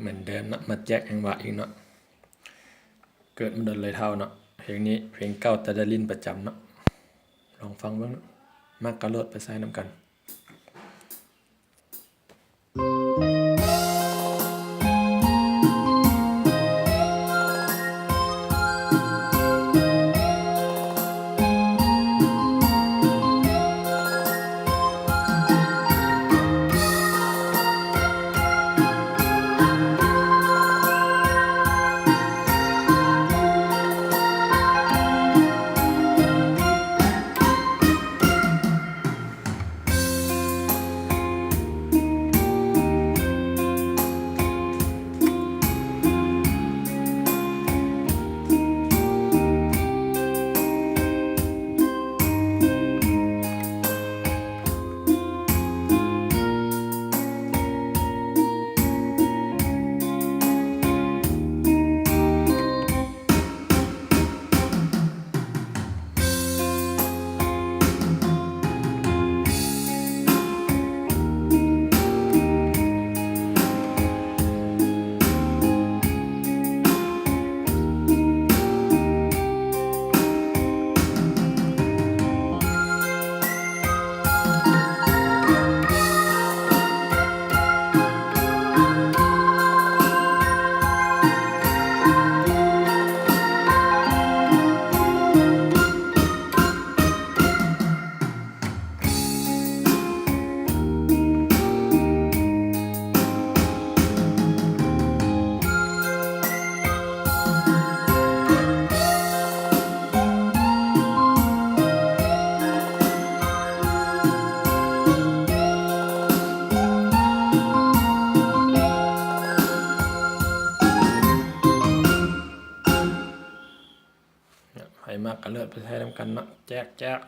ເໝືອນເດີມເນາະ ມາແຈກໃຫ້ຫວາອີກເນາະ. ເກີດມາດົນເລີຍເທົ່າເນາະ. ເພງນີ້ເພງເກົ່າແຕ່ໄດ້ຫຼິ້ນປະຈຳເນາະ. ລອງຟັງເບິ່ງເນາະ. ມັກກະໂຫຼດໄປໃສ່ນຳກັນ. ໃຜມັກກະເລີດໄປໃຊ້ນຳກັນເນາະ. ແຈກ ແຈກ.